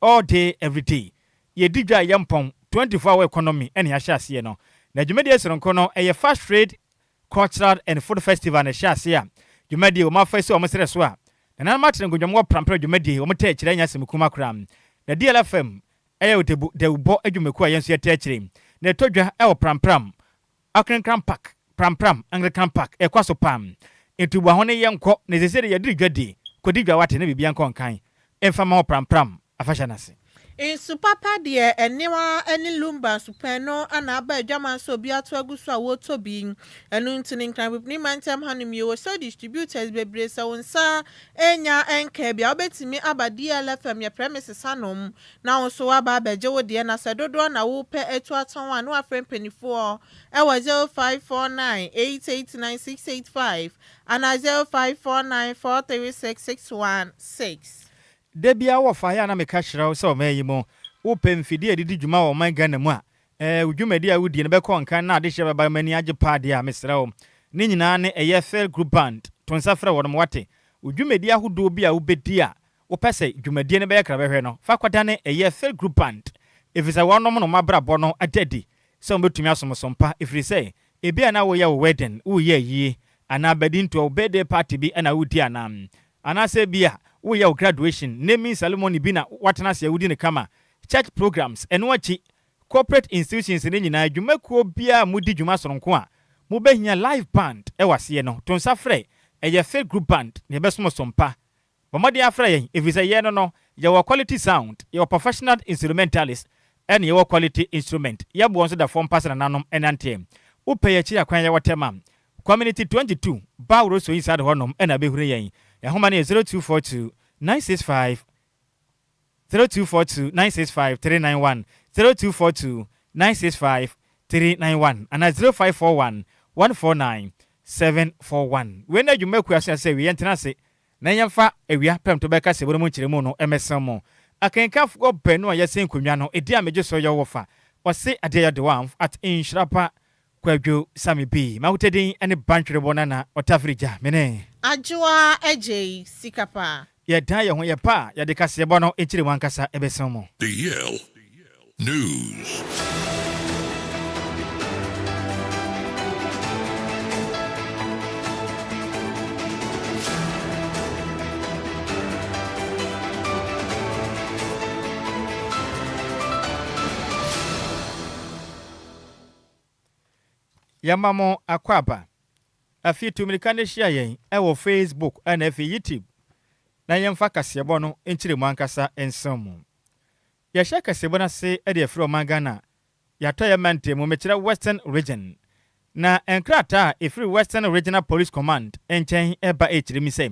All day every day. Yɛdi dwa a yɛmpɔn, 24 hour economy ɛna yɛahyɛ aseɛ no. Na dwumadie soronko no, ɛyɛ Fast Trade Cultural and Food Festival na ɛhyɛ aseɛ a dwumadie wɔn afa asi wɔn serɛ so a nananom atene nkonnwa mu wɔ prampra dwumadie wɔn taa akyire anyɛ asɛm kuma koraa. Na DLFM ɛyɛ dawubɔ adwumakuo a yɛn nso yɛtaa akyire. Na ɛtɔ dwa ɛwɔ Prampram Akrenkran Park, Prampram Anglican Park, ɛkɔ so paa. Nti boa ho ne yɛnkɔ na seesei de yɛduru dwa di, kɔdi dwa wate na biribiara nkɔ nkan mfa mma wɔ Prampram afahyɛ no ase. Nsu papa deɛ ɛnewa ne lumba nsupɛn no na aba adwaman sɛ obi ato agu so a wɔretɔ bi. Ɛno nti no Nkran-Bibini mantam hanom yɛwɔ sɛ distributors bebree sɛ wo nsa nnya nkaa bi a wobɛtumi aba DLFM yɛ premises hanom na wo nso woaba abɛgye wo deɛ na sɛ dodoɔ na wopɛ atu atɔn a na woafrɛ mpaninfoɔ wɔ 0549 889 685 anaa 0549 436 616. Da biara wɔ fa yɛ a na meka kyerɛ wo sɛ ɔman yi mu wopɛ mfidie a yɛde di dwuma wɔ ɔman Ghana mu a, ɛɛ wo dwumadi a wodie no bɛkɔ nkan na adehyeɛ bɛba m'ani agye paa deɛ a mesrɛ wo. Ne nyinaa ne ɛyɛ Fair Group Band. To nsa frɛ wɔnom wate. Wo dwumadi ahodoɔ bi a wobɛdi a wopɛ sɛ dwumadie no bɛyɛ krabɛhwɛ no, fa kɔdane ɛyɛ Fair Group Band ɛfiri sɛ wɔnom na wɔn abrabɔ no ada adi sɛ wɔbɛtumi asom som pa ɛfiri sɛ ebia na woreyɛ wo wedding, woreyɛ ayie anaa abadintoɔ, wo birthday party bi na woredi anaa anaasɛ ebia woreyɛ wo graduation, naming ceremony bi na woatena ase a wodi no kama, church programs, ɛno akyi corporate institutions no nyinaa, dwumakuo biara a modi dwuma sononko a mobɛhia live band wɔ aseɛ no, to nsa frɛ ɛyɛ Faith Group Band na yɛbɛsom som pa. Bɔ mmɔden afrɛ yɛn efisɛ yɛn no no yɛwɔ quality sound, yɛwɔ professional instrumentalist ɛna yɛwɔ quality instrument. Yɛ boɔ nso da fam pa sɛ nananom ɛnanteɛ. Wo pɛ yɛn akyiri akwan yɛwɔ Tema Community 22 Baworo so inside hɔ nom ɛna bɛhunu yɛn. Yɛn nhoma no yɛ 0242 965 0242 965 391, 0242 965 391 anaa 0541 149 741. Wei ne adwuma akua so sɛ wei yɛntena ase Na yɛmfa awia prɛmto bɛka sɛ mu nkyerɛmu no mmɛsɛn mo. Akenkanfoɔ baanu a yɛsɛn nkonnwa no, edin a megye so yɛ Wɔfa Ɔse Adeɛ Yɛ One at Nhyira Pa Kwadwo Sammy B. M'ahotadin ne Bantwerebɔ Nana Ɔtafiri Gya. Me ne. Adwoa Adjei Sika Pa. Yɛdan yɛn ho yɛ pɛ a, yɛde kaseɛbɔ no nkyerɛmu ankasa bɛsɛn mo. The Yale News. Yɛma mo akwaaba. Afei tu mmirika na hyia yɛn wɔ Facebook na afei YouTube na yɛmfa kaseɛbɔ no nkyerɛmu ankasa nsɛm mu. Yɛhyɛ kaseɛbɔ no ase de afiri ɔman Ghana yɛatɔeɛ mantam mu, mekyerɛ Western Region. Na nkrataa a ɛfiri Western Regional Police Command nkyɛn ba rekyerɛ mi sɛ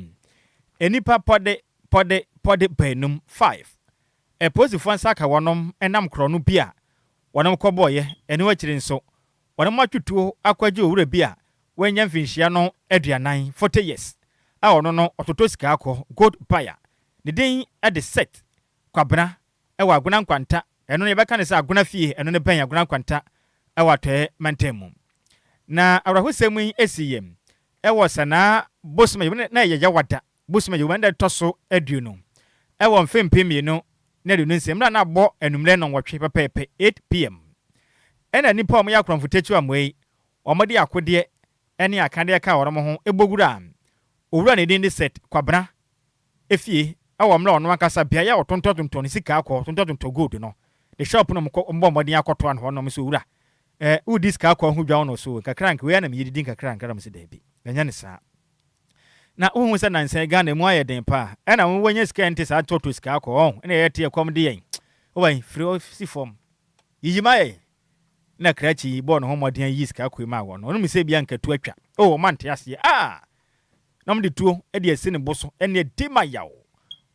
nnipa pɔde pɔde pɔde baanum, five, apolisifoɔ nsa aka wɔnom nam korɔno bi a wɔnom kɔbɔeɛ, ɛno akyiri nso wɔnom atwe tuo akɔgye owura bi a wanya mfinhyia no aduanan, 40 years, a ɔno no ɔtotɔ sika akɔ, gold buyer, ne din de Seth Kwabena wɔ Agona Nkwanta, ɛno no yɛbɛka no sɛ Agona fie, ɛno no bɛn Agona Nkwanta wɔ Atɔeɛ mantam mu. Na awerɛhosɛm yi siiɛ wɔ Sanaa bosome a na ɛyɛ Yawada bosome a Yawada ɛtɔ so aduonu wɔ mfe 2026 mmerɛ a na abɔ anwummerɛ nnɔnwɔtwe pɛpɛɛpɛ, 8 pm, ɛna nnipa a wɔyɛ akorɔmfo takyi amoa yi wɔde akodeɛ ne akadeɛ kaa wɔn ho bɔ wuraa owura a ne din de Seth Kwabena fie wɔ mmerɛ a ɔno ankasa beaeɛ a ɔtontɔtontɔ ne sika akɔ ɔtontɔtontɔ gold no ne shop no wɔkɔ wɔbɔ mmɔden akɔtoa no hɔ nom sɛ owura eh, wodi sika akɔ ho dwa wo no so nkakra nka wei a na meyɛ didi nkakra nkakra mo sɛ daabi ɛnyɛ ne saa na wohu sɛ nansa yi Ghana mu ayɛ den paa ɛna wo wanya sika ɛnte saa tɔtɔ sika akɔ ɔn ɛna yɛte ɛkɔm de yɛn woban firi hɔ si fam yiyi ma yɛn na krakye yi bɔɔ ne ho mmɔden ayi sika akɔ yi maa wɔn no ɔno mu sɛ bia nkatu atwa oh ɔma nte aseɛ ah na wɔde tuo de asi ne bo so ne adi ma yaw.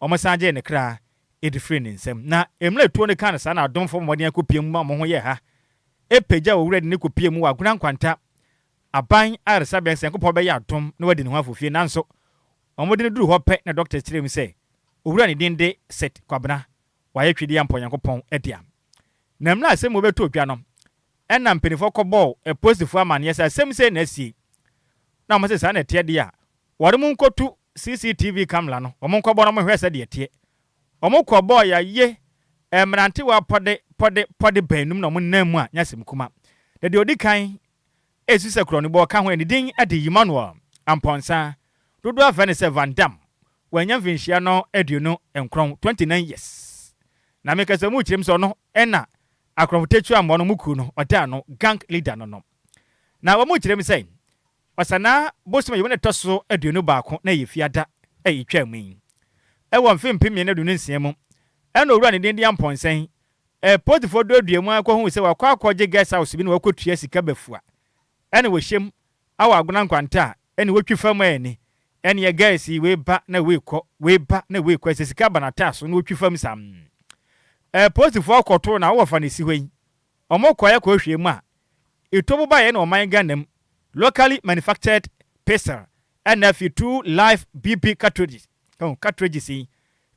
Wɔsan gyee ne kra de firii ne nsam. Na mmerɛ tuo no kaa no saa na adomfoɔ bɔ mmɔden akɔpue mu ma wɔn ho yɛɛ ha. Pagyaa owura de no kɔpuee mu wɔ Agona Nkwanta aban ayaresabea sɛ Nyankopɔn bɛyɛ adom na wadi ne ho afofie. Nanso wɔde no duruu hɔ pɛ na dɔkta kyerɛɛ mu sɛ owura a ne din de Seth Kwabena wayɛ twedeɛ ampa Onyankopɔn dea. Na mmerɛ a asɛm wei bɛtɔɔ dwa no, ɛna mpanimfoɔ kɔbɔɔ apolisifoɔ amaneɛ sɛ asɛm sei na asie. Na wɔn se saa na ɛteɛ deɛ a, wɔn nkɔtu CCTV camera no, wɔn nkɔbɔ na wɔn nhwɛ sɛdeɛ ɛteɛ. Wɔn kɔbɔɔ yɛaye Mmerantewa pɔde pɔde pɔde baanum na wɔnam mu a nyɛ asɛm kuma. Na deɛ ɔdi kan resu sɛ korɔnobɔ ɔka ho ɛ, ne din de Emmanuel Amponsah, dodoɔ ara frɛ no sɛ Van Damme, wanya mfinhyia no 29, 29 years. Na meka sɛ mu kyerɛ mu sɛ ɔno na akorɔmfo Tetua mmoa no mu kuo no ɔda ano, gang leader no no. Na wɔn kyerɛ mu sɛ Ɔsanaa bosome a ɛtɔ so 21 na ɛyɛ Fiada a ɛtwaa mu yi, wɔ mfe 2026 mu, ɛna owura ne din de Ampɔnsɛn, apolisifoɔ duadua mu ara kɔhuu sɛ wakɔ akɔgye guest house bi na wakɔtua sika bafua, ɛna wɔhyɛm awɔ agona nkwanta a ɛne wɔtwi fam a ɛni, ɛneɛ guys yi wei ba na wei kɔ, wei ba na wei kɔ, ɛsɛ sika ba n'ataa so na wɔtwi fam saa. Apolisifoɔ kɔtoo na wɔfa no si hɔ yi, wɔkɔeɛ kɔhwɛɛ mu a, Etobo baeɛ na ɔman Ghana mu locally manufactured pistol ɛna afei two live BP cartridges oh cartridges yi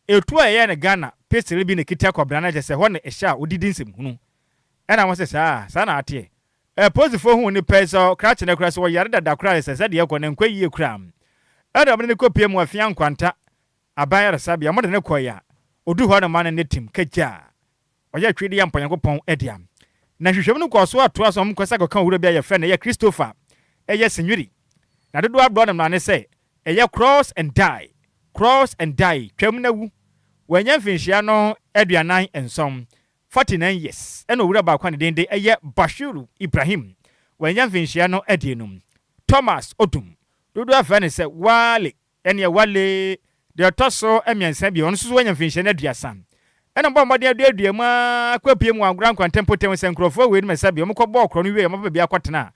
etuo a ɛyɛ no Ghana pistol bi na ekita kwabena no kyɛ sɛ hɔ na ɛhyɛ a odidi nsɛm hunu ɛna wɔn sɛ saa saa na ateɛ. Apolisifoɔ huu no pɛɛ sɛ krakye no koraa sɛ ɔyare dada koraa sɛ sɛdeɛ ɛkɔ no nkɔ yie koraa ɛna wɔde no kɔpie mu Afia Nkwanta aban ayaresabea wɔde no kɔeɛ a ɔduu hɔ no ma no ne tim kagyaa Ɔyɛɛ twedeɛ ampa Onyankopɔn dea. Na nhwehwɛmu no kɔɔ so ara toaa so ma wɔkɔsa kɔkaa owura bi a wɔfrɛ no ɛyɛ Christopher ɛyɛ Senyuri. Na dodoɔ abrɔ no mmara ne sɛ ɛyɛ cross and die, cross and die, twam na wu. Wanya mfinhyia no 47, 49 years, ɛna owura baako a ne din de ɛyɛ Bashiru Ibrahim, wanya mfinhyia no 50. Thomas Odum, dodoɔ afrɛ no sɛ Wale. Ɛnneɛ Wale, deɛ ɔtɔ so mmiɛnsa bio, ɔno nso so wanya mfinhyia no 30. Ɛna ɔbɔɔ mmɔden aduadua mu ara kɔpue mu wɔ Angola nkwanta mpɔtam sɛ nkurɔfoɔ weinom ɛsɛ bea wɔkɔbɔɔ korɔ no wieeɛ wɔapɛ baabi akɔtena a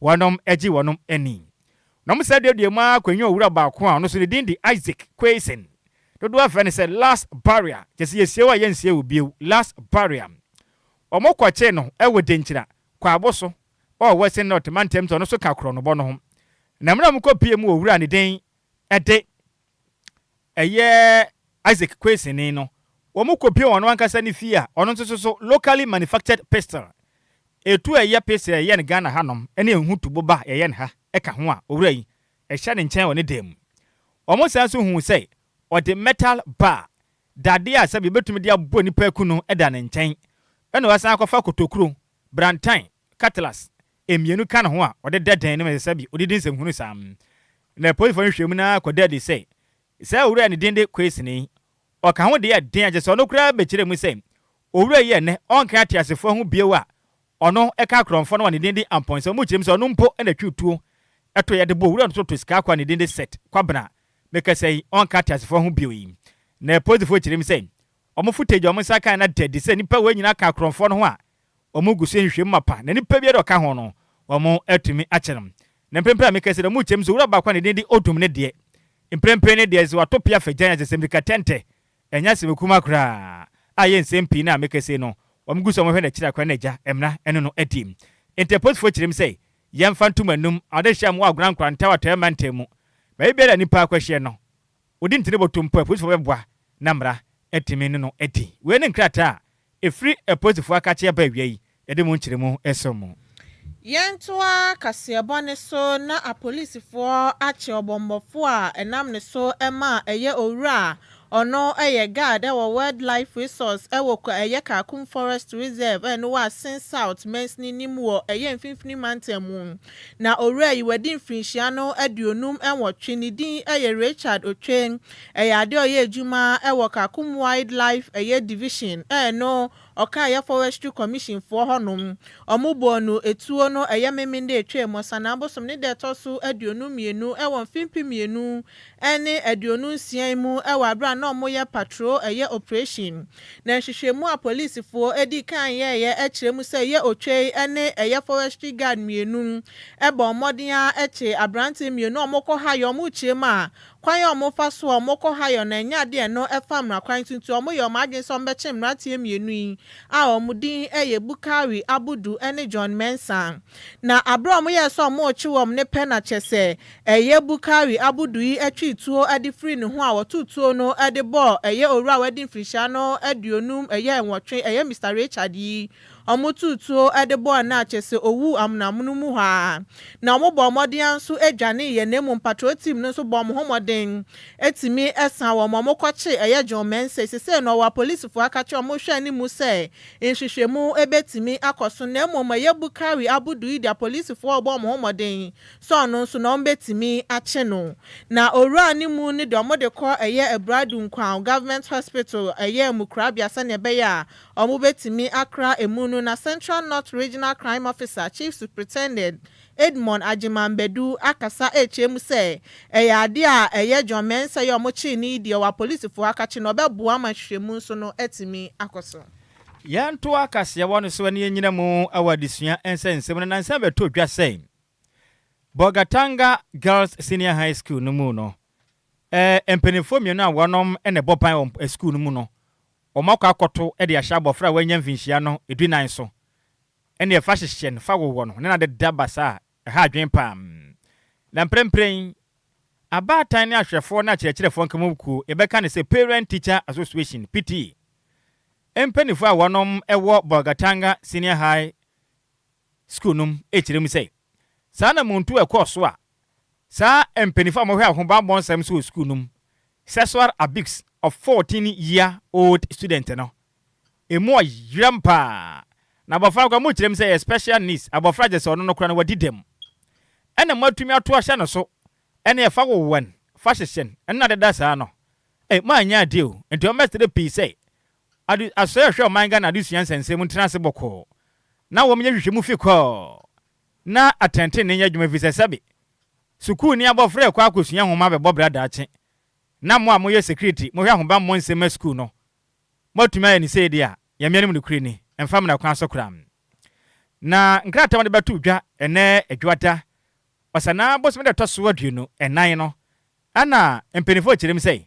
wɔnom gye wɔnom ani. Na wɔsan duadua mu ara kɔnyaa owura baako a ɔno nso ne din de Isaac Quayson. Dodoɔ ara frɛ no sɛ Last Barrier, kyerɛ sɛ yɛsie wo a yɛnsie wo bio, Last Barrier. Wɔkɔkyee no wɔ Denkyira, Kwaabo so, wɔ Western North mantam nti ɔno nso ka korɔnobɔ no ho. Na mmerɛ a wɔkɔpuee mu wɔ owura a ne din de ɛyɛ Isaac Kwesini no, wɔkɔpuee ɔno ankasa ne fie a ɔno nso so locally manufactured pistol, etuo a ɛyɛ pistol a yɛyɛ no Ghana hanom ne ɛho tubo ba a yɛyɛ no ha ka ho a owura yi ɛhyɛ ne nkyɛn wɔ ne dan mu. Wɔsan nso huu sɛ ɔde metal bar, dadeɛ a sɛbi yɛbɛtumi de abɔ nipa aku no da ne nkyɛn, ɛna wasan akɔfa kotokuro, brantan, cutlass, mmienu ka ne ho a ɔde da dan no mu ɛsɛ sɛ bi odidi nsɛmhunu saa. Na apolisifoɔ nhwehwɛmu no ara kɔda adi sɛ saa owura a ne din de Kwesini yi, ɔka ho deɛ den a kyerɛ sɛ ɔno koraa bɛkyerɛɛ mu sɛ owura yi ɛnnɛ ɔnka ateasefoɔ ho bio a ɔno ka akorɔmfoɔ no a ne din de Ampɔnsah. Wɔkyerɛ mu sɛ ɔno mpo na twiw tuo toeɛ de bɔɔ owura no toto sika akoa a ne din de Seth Kwabena mekasa yi ɔnka ateasefoɔ ho bio yi. Na apolisifoɔ kyerɛ mu sɛ wɔn footage a wɔn nsa kae no ada adi sɛ nnipa wei nyinaa ka akorɔmfoɔ no ho a Wɔgu so rehwehwɛ mu mapa, na nipa biara a ɔka ho no, wɔatumi akyɛ no. Na mprempren a meka yi, sɛ wɔrekyɛ mu sɛ owura baako a ne din de Odum no deɛ, mprempren no deɛ, sɛ wato pea fa gyan a, kyerɛ sɛ mmirika tɛntɛ, ɛnyɛ asɛm kumaa koraa, a ɛyɛ nsɛm pii no a meka sei no, wɔgu so a wɔhwɛ n'akyiri akwan na agya mmara ne no adi. Enti apolisifoɔ kyerɛ mu sɛ, Yɛmfa nto mo anom, adehye a mowɔ Agona Nkorantaw Atɔeɛ Mantam mu, baabi biara a nnipa akɔhyeɛ no, Wodi ntini bɔtɔ mpo a, apolisifo bɛboa na mmara atumi ne no adi. Wei ne nkrataa a ɛfiri apolisifo akakye aba awia yi, yɛde mu nkyerɛmu resom mo. Yɛntoa kaseɛbɔ no so na apolisifoɔ akye ɔbɔmmɔfoɔ a ɛnam ne so ma ɛyɛ owura a ɔno yɛ guard wɔ Wildlife Resource wɔ ɛyɛ Kakum Forest Reserve a ɛno wɔ Asin South mansini no mu wɔ ɛyɛ Mfimfini Mantam mu. Na owura yi wadi mfirinhyia no 58, ne din yɛ Richard Otwe. Ɛyɛ adeɛ a ɔyɛ adwuma wɔ Kakum Wildlife ɛyɛ Division a ɛno ɔka ɛyɛ Forestry Commission foɔ hɔ nom. Ɔmo bɔɔ no etuo no ɛyɛ Memenda etwaa mu, Ɔsanaa bosom ne da ɛtɔ so 22 wɔ mfe 2026 yi mu wɔ aberɛ a na ɔmo yɛ patrol ɛyɛ operation. Na nhwehwɛmu a polisifoɔ dii kan yɛeɛ kyerɛ mu sɛ ɛyɛ Otwei ne ɛyɛ forestry guard mmienu bɔɔ mmɔden ara kyee aberanteɛ mmienu a wɔkɔ hayɔ, wɔrekyerɛ mu a kwan a wɔfa so a wɔkɔ hayɔ no ɛnyɛ adeɛ a ɛno fa mmara kwan so nti wɔyɛɛ wɔn adwene sɛ wɔbɛkye mmeranteɛ mmienu yi a wɔn din yɛ Bukari Abudu ne John Mensah. Na aberɛ a wɔyɛɛ sɛ wɔrekye wɔn no pɛ na kyerɛ sɛ Ɛyɛ Bukari Abudu yi twee tuo de firii ne ho a wɔtoo tuo no de bɔɔ ɛyɛ owura a wadi mfirihyia no 58, ɛyɛ Mister Richard yi. Wɔtoo tuo de bɔɔ no a kyerɛ sɛ ɔwuu amonamono mu hɔ ara. Na wɔbɔɔ mmɔden ara nso dwaneeɛ na mmom patrol team no nso bɔɔ wɔn ho mmɔden. mmɔden etumi ɛsan wɔn wɔn kɔkye ɛyɛ John Mensah. Sese na ɔwɔ apolisifoɔ akakye wɔn hwɛ anim sɛ nhwehwɛmu ebetumi akɔ so, na mmom ɛyɛ Bukari Abudu yi de, apolisifoɔ ɔbɔ wɔn ho mmɔden sɛ ɔno nso na wɔn betumi akye no. Na owura ne mu ne deɛ, wɔn de kɔ ɛyɛ Aburadu Nkwan Government Hospital, ɛyɛ mukurabea, sɛnea ɛbɛyɛ a wɔn betumi akra emu no. Na Central North Regional Crime Officer, Chief Superintendent Edmond Agyemambedu, akasa ekyir mu sɛ ɛyɛ adeɛ a ɛyɛ John Mensah yɛ ɔmo kyee ne deɛ, wɔ apolisifoɔ akakye na ɔbɛboa ma nhwehwɛmu nso no atumi akɔ so. Yɛnto akaseɛwɔ no so ne yɛnyina mu wɔ adesua nsɛnsɛm no. Nansa bɛtɔ dwa sɛ Bolgatanga Girls Senior High School no mu no, mpanimfoɔ mmienu a wɔnom na ɛbɔ ban wɔ school no mu no, wɔn akɔ akɔto de ahyɛ abɔfra a wanya mfinhyia no 14 so, ɛne ɛfa hyehyɛ no fa wowɔ no ne na deda basa a ɛha adwen paa. Na mprempren abaatan ne ahwɛfoɔ ne akyerɛkyerɛfoɔ nkama kuo, yɛbɛka ne sɛ Parent Teacher Association, PTA, mpanimfoɔ a wɔnom wɔ Bolgatanga Senior High School nom ɛkyerɛ mu sɛ saa na muntu ɛkɔɔ so a, saa mpanimfoɔ a wɔhwɛ ahobammɔ nsɛm so wɔ school nom, sexual abuse of 14 year old student no emu ɔyerɛm paa. Na abɔfra nkwa mu kyerɛ mu sɛ yɛ special needs abɔfra, gye sɛ ɔno no kora no wadi dɛm, ɛna moatumi ato ahyɛ no so, ɛne ɛfa wowɔn fa hyehyɛ no ɛno na deda saa no ɛ mo anyɛ adeɛ o. Nti ɔmmɛsere pii sɛ ade asɔre hwɛ ɔman Ghana adesua nsɛnsɛm mu ntena ase bɔkɔɔ na wɔn nyɛ hwehwɛmu fi kɔɔ na atɛntene nyɛ adwuma, fi sɛ sɛbe sukuu ni abɔfra ɛkɔ akɔsua nhoma bɛbɔ bra daakye, na mo a moyɛ security, mohwɛ ahobammɔ nsɛm sukuu no, moatumi ayɛ ne sei deɛ a, yɛmmea no mu nokure ni, ɛmfa mmara kwan so koraa. Na nkrataa wɔde bɛto dwa ɛnɛ Adwuada, Ɔsanaa bosome de ɛtɔ so 24 no, ɛna mpanimfoɔ kyerɛ mu sɛ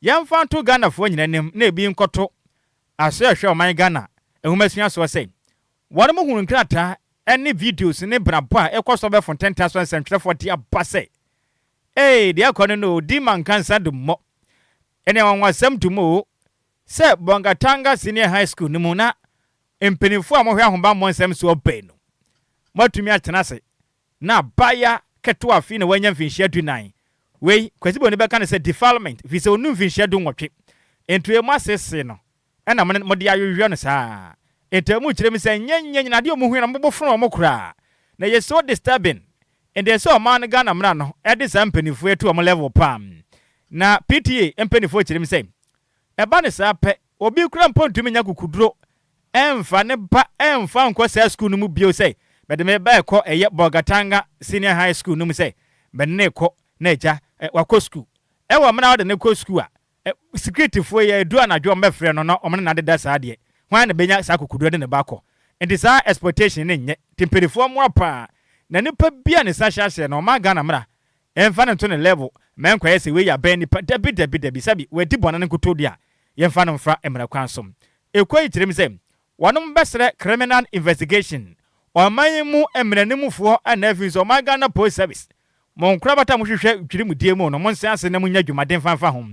yɛmfa nto Ghanafoɔ nyina anim na ebi nkɔto aso ɛhwɛ ɔman Ghana nhomasua soɔ sɛ wɔn mo hunu nkrataa ne videos ne brabɔ a ɛkɔ so bɛfo ntɛntɛn so. Nsɛntwerɛfoɔ de aba sɛ ee, deɛ ɛkɔ no di ma nkansa do mmɔ ɛne anwanwasɛm to mu o, sɛ Bolgatanga Senior High School no mu na mpanimfoɔ a wɔhwɛ ahobammɔ nsɛm soɔ baanu moatumi atena ase na abaya ketewa afi na wanya mfinhyia 14. Wei Kwasi Boni bɛka no sɛ defilement, fi sɛ ɔnu mfinhyia 18. Nti emu asese no ɛna mode ayoyɔ no saa. Nti mu kyerɛ mu sɛ nyɛ nyɛ nyina adeɛ ɔmu hu na mobɔ fono ɔmo koraa na yɛ so disturbing. Nti sɛ ɔman no Ghana mmara no ɛde saa mpanimfoɔ atu ɔmo level pam. Na PTA mpanimfoɔ kyerɛ mu sɛ ɛba ne saa pɛ, obi kura mpo ntumi nya kukuduro ɛmfa ne ba ɛmfa nkɔ saa school no mu bio, sɛ bɛde me ba ɛkɔ ɛyɛ Bolgatanga Senior High School no mu, sɛ bɛde ne kɔ na agya wakɔ school ɛwɔ mena wɔde ne kɔ school a, securityfoɔ yɛ edu anadwo ɔmo bɛfrɛ no na ɔmo ne n'adeda saa deɛ, hwan na bɛnya saa kukuduro de ne ba kɔ? Nti saa exploitation ne nyɛ. Nti mpanimfoɔ mmoa paa na nipa bi a ne nsa hyɛ aseɛ no, ɔman Ghana mmara ɛmfa ne nto ne level mɛnkɔyɛ sɛ wei yɛ abɛn nipa. Dabi, dabi, dabi. Sɛbi wadi bɔne no nkoto deɛ a, yɛmfa no mfa mmara kwan so. Ekuo yi kyerɛ mu sɛ wɔnom bɛsrɛ criminal investigation, ɔman yi mu mmaranimfoɔ, ɛna afei nso ɔman Ghana Police Service, mo nkorabata a mohwehwɛ dwirimudie mu no, mo nsa ase na monya dwumaden fanfa ho.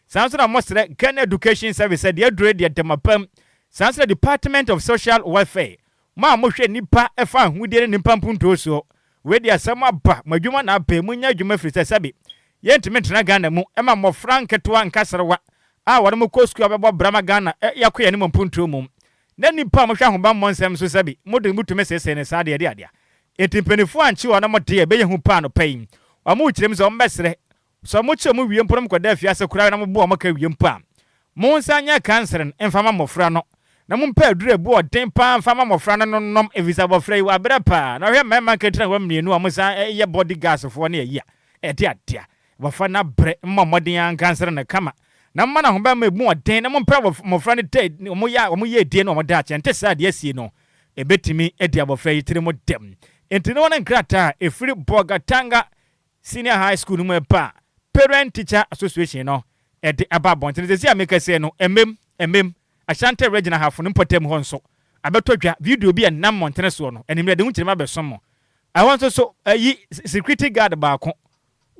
Saa nso na mosrɛ Ghana Education Service sɛ deɛ aduro deɛ dɛmapam. Saa nso na Department of Social Welfare, mo a mohwɛ nipa ɛfa ahodie ne nipa mpuntuo soɔ, wei deɛ asɛm aba mo adwuma na abɛn mu nya adwuma, firi sɛ sɛbi yɛntumi ntena Ghana mu ɛma mmɔfra nketewa nkaserewa a wɔn mo kɔ sukuu a bɛbɔ brama Ghana yɛakɔ yɛn anim mpuntuo mu, na nipa a mohwɛ ahobammɔ nsɛm so, sɛbi mode mutumi sese ne saa deɛ deɛ adeɛ. Enti mpanimfoɔ ankye wɔn mo deɛ, ɛbɛyɛ hu paa no pɛ yi. Wɔn kyerɛ mu sɛ wɔn bɛsrɛ sɛ wɔn kyerɛ mu wie mpo no, mokɔda afiase koraa na mobo wɔn ka wie mpo a, mo nsa nyɛ counselling mfa ma mmɔfra no, na mompɛ aduru ebu ɔden paa mfa ma mmɔfra no nonom, efisɛ abɔfra yi wabrɛ paa. Na ɔhwɛ mmarima nketewa wɔn mmienu a wɔn san yɛ body guards foɔ ne ayi a ɛde adeɛ abɔfra no abrɛ. Mmɔ mmɔden ankansere no kama na mma no ahobɛma ebu ɔden, na mompɛ mmɔfra no dɛ wɔn yɛ wɔn yɛ edie na wɔn da akyɛ. Nte saa adeɛ asie no ebetumi adi abɔfra yi tiri mu dɛm. Nti ne wɔn nkrataa a efiri Bolgatanga Senior High School no mu ɛba, Parent Teacher Association no ɛde aba abɔnten sɛsi a mekɛseɛ no. Ɛmɛm Ashanti Regional hafo no mpɔtam hɔ nso abɛtɔ dwa, video bi a nam mmɔntene soɔ no animmerɛ de ho kyerɛ mu abɛsom mo. Ɛhɔ nso so ayi security guard baako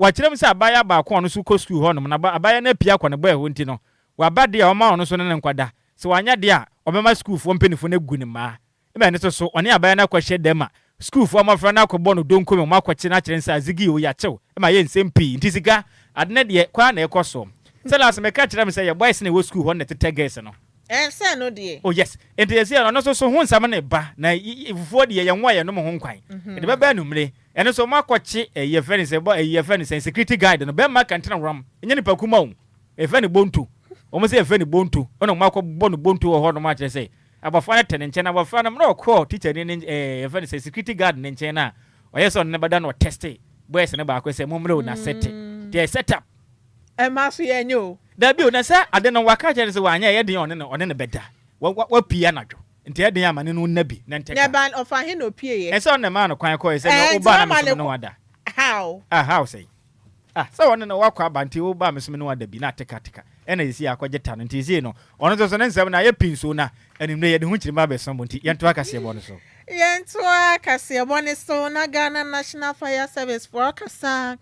wakyerɛ mu sɛ abaayewa baako a ɔno nso kɔ sukuu hɔnom na abaayewa no apia akɔ ne bɔ ɛhɔ, nti no waba deɛ a ɔma ɔno nso ne ne nkɔda sɛ wanya deɛ a, ɔbɛma sukuufoɔ mpanimfoɔ no agu ne mmaa. Ɛma ne nso so ɔne abaayewa no akɔhyɛ dɛm a sukuufoɔ mmɔfra no akɔbɔ no donko mu, ɔmo akɔkye no akyerɛ nsa azigi o, yɛakyew ɛma yɛ nsɛm pii. Nti sika Ade no deɛ, kɔ ara na ɛkɔ soɔ. Sɛ last meka kyerɛ me sɛ yɛ boys na ɛwɔ school hɔ na ɛtetɛ girls no. Ɛɛ sɛ no deɛ. Oh yes, nti ɛsei ɔno nso so ho nsɛm no reba, na fufuo deɛ yɛn ho a yɛnom ho nkwan, ɛde bɛba anumere, ɛno nso wɔn akɔkye ɛyi yɛfrɛ no sɛ bɔ ɛyi yɛfrɛ no sɛn security guard no, bɛrima kɛntɛn wram, ɛnyɛ nipa kuma o, yɛfrɛ no bonto, wɔn sɛ yɛfrɛ no bonto, ɛna wɔn akɔ bɔ no bonto wɔ hɔ nom akyerɛ sɛ abɔfra no te ne nkyɛn, na abɔfra no mmerɛ ɔkɔɔ teacher ni ne ɛɛ yɛfrɛ no sɛ security guard ne nkyɛn no a, ɔyɛ sɛ ɔne no bɛda no ɔtɛste boys no baako sɛ mommrɛ o na sɛte, deɛ set up. Ɛma so yɛ nyɛ o. Dabi o, na sɛ ade no waka akyerɛ no sɛ wanyɛ a, ɛyɛ den a ɔne no ɔne no bɛda. Wa wa wapue anadwo, nti ɛyɛ den a ma ne no nna bi na ntɛka. Na ɛbaa no ɔfaa he na opieeɛ? Ɛsɛ ɔno na ɛmaa no kwan kɔeɛ sɛ nea Ɛɛ, nti wobaa na wama me nso no me ne kɔ wo ada. How? Ah, how sɛn? Ah, sɛ ɔne no wakɔ aba nti wobaa me nso me ne wo ada bi na ateka ateka. Ɛna seesei akɔgye ta no, nti seesei no ɔno nso so ne nsɛm no ayɛ pii nso na anwummerɛ yɛde ho kyirima abɛso mo nti yɛntoa kaseɛbɔ no so. Yɛntoa kaseɛbɔ no so na Ghana National Fire Service foɔ kasa